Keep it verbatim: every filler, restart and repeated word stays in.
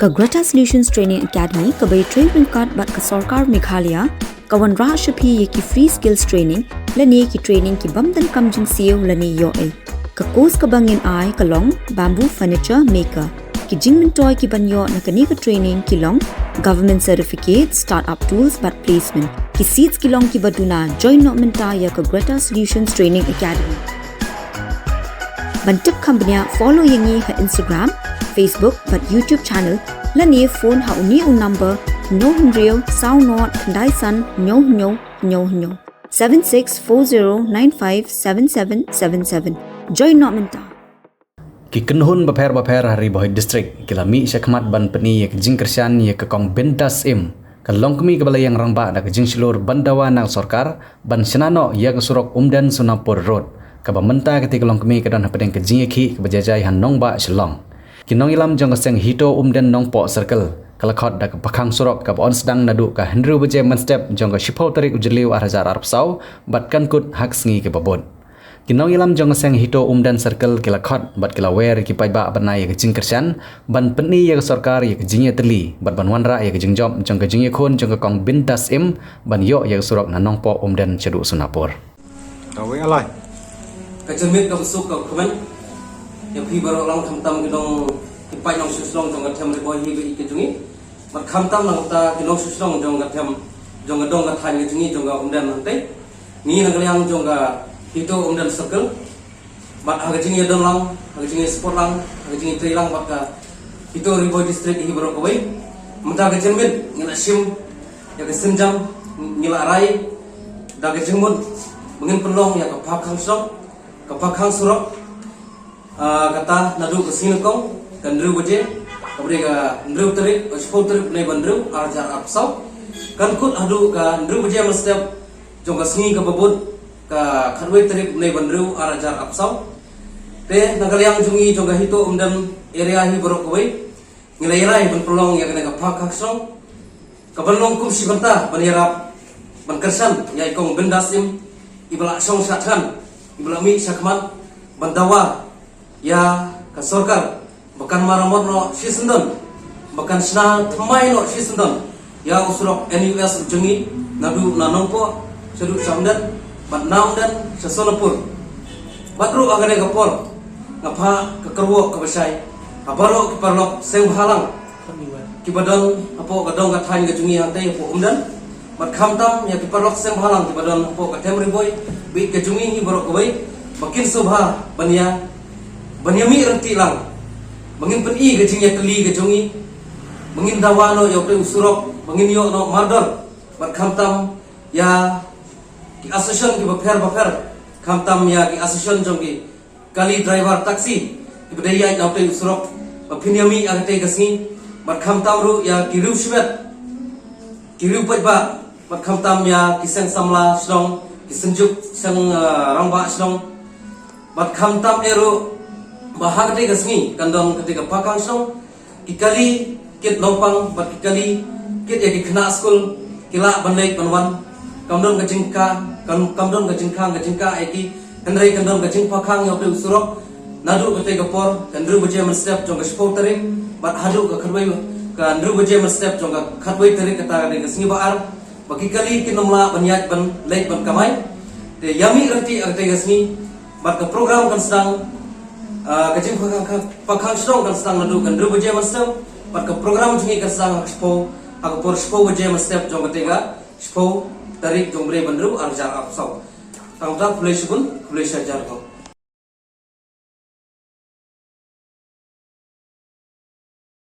Ka Greta Solutions Training Academy kaba ïatrei ryngkat bad ka sorkar Meghalaya ka wanrah sha phi ïa ki free skills training lane ki training ki bym donkam jingsiew lane ïoh ei. Ka course kaba ngin ai ka long bamboo furniture maker. Ki jingmyntoi kiban ïoh na kane ka training ki long government certificate, start-up tools bad placement. Ki seats ki long kiba duna. Join noh mynta ïa ka Greta Solutions Training Academy. Ban tip kham bniah, follow ïa ngi ha Instagram, Facebook bad YouTube channel lane phone ha une u number: hynñiew hynriew saw nod khyndai san hynñiew hynñiew hynñiew hynñiew, seven six four zero nine five seven seven seven seven. Join noh mynta. Ki kynhun bapher bapher ha Ri Bhoi District ki la mih shakhmat ban pyni ïa ka jingkyrshan ïa ka Kong Bindas Im, ka longkmie kaba la ïeng rangbah da ka jingshlur ban dawa na ka sorkar ban shna noh ïa ka surok Umden Sonapur Road, kaba mynta katei ka longkmie ka don hapdeng ka jingïakhih kaba jai jai ha nongbah Shillong. Ki nongïalam jong ka seng HITO Umden Nongpoh Circle ka la khot da ka pakhang surok kaba yn sdang naduh ka hynriew baje mynstep jong ka shiphew tarik u Jylliew ar hajar arphew saw bad kan kut ha ka sngi kaba bud. Ki nongïalam jong ka seng HITO Umden Circle ki la khot bad ki la wer ïa ki paidbah ban ai ïa ka jingkyrshan ban pyni ïa ka sorkar ïa ka jingïatylli bad ban wanrah ïa ka jingjop jong ka jingïakhun jong ka Kong Bindas Im ban ïoh ïa ka surok na Nongpoh Umden shaduh Sonapur. Kawei alai. Ka jingmut kaba suk kaba kmen ïa phi baroh lang, khamtam ki nong, ki paid nongshong shnong jong ka them Ri Bhoi hi ba ïeit ka jong ngi. Bad khamtam na ka bynta ki nongshong shnong jong ka them, jong ka dong ka thaiñ ka jong ngi, jong ka Umden hangtei. Ngi na ka liang jong ka HITO Umden Circle, bad ha ka jingïadon lang, ha ka jingïasport lang, ha ka jingïatrei lang bad ka HITO Ri Bhoi District hi baroh kawei, mynta ka jingmut ngi la shim ïa ka sienjam, ngi la rai da ka jingmut ba ngin pynlong ïa ka pakhang surok, ka pakhang surok, ah, kata naduh ka sngi nyngkong ka hynriew baje, kaba dei ka hynriew tarik, eh, shiphew tarik u bnai ba hynriew ar hajar arphew saw, kan kut haduh ka hynriew baje mynstep jong ka sngi kaba bud, ka khatwei tarik u bnai ba hynriew ar hajar arphew saw. Te na ka liang jong ngi jong ka HITO Umden area hi baroh kawei, ngi la rai ban pynlong ïa kane ka pakhang surok kaban long kum shi bynta ban ïarap ban kyrshan ïa i Kong Bindas Im, iba la shong shah thngan, iba la mih shakhmat ban dawa ïa ka sorkar ba kan maramot noh shisyndon, ba kan shna thymmai noh shisyndon ïa u surok NUS u jong ngi naduh na Nongpoh shaduh sha Umden bad na Umden sha Sonapur. Bad ruh ha kane ka por nga phah ka kyrwoh kaba shai ha baroh ki paralok seng bhalang kiba don hapoh ka dong ka thaiñ ka jong ngi hangtei hapoh Umden, bad khamtam ïa ki paralok seng bhalang kiba don hapoh ka them Ri Bhoi ba ïeit ka jong ngi hi baroh kawei, ba kin sngewbha ban ïa, ban ïa mih ryntih lang, ba ngin pyni ka jingïatylli ka jong ngi, ba ngin dawa noh ïa utei u surok, ba ngin ïoh noh mardor, bad khamtam ïa ki association kiba pher bapher, khamtam ïa ki association jong ki kali driver taxi kiba dei ïaid na utei u surok, ba phin ïa mih ha katei ka sngi, bad khamtam ruh ïa ki riew shimet, ki riew paidbah, bad khamtam ïa ki seng samla shnong, ki seng juk seng, eh, rangbah shnong, bad khamtam eh ruh ba ha katei ka sngi kan don katei ka pakhang surok, ki kali kit nongpang bad ki kali kit ïa ki khynnah skul ki lah ban leit ban wan. Kam don ka jingkha, kam, kam don ka jingkhang ka jingkah ïa ki, hynrei kan don ka jingpakhang ïa utei u surok naduh katei ka por ka hynriew baje mynstep jong ka shiphew tarik bad haduh ka khatwei, ka hynriew baje mynstep jong ka khatwei tarik, kata ka dei ka sngi ba ar, ba ki kali kin ym lah ban ïaid ban leit ban kamai. Te ïa mih ryntih ha katei ka sngi, bad ka program kan sdang, ah, ka jingpakhang, pakhang surok kan sdang naduh ka hynriew baje mynstep, bad ka program jong ngi kan sdang ha ka shiphew, ha ka por shiphew baje mynstep jong katei ka shiphew tarik jong u bnai ba hynriew ar hajar arphew saw. Tang kata, khublei shibun, khublei shihajar kong.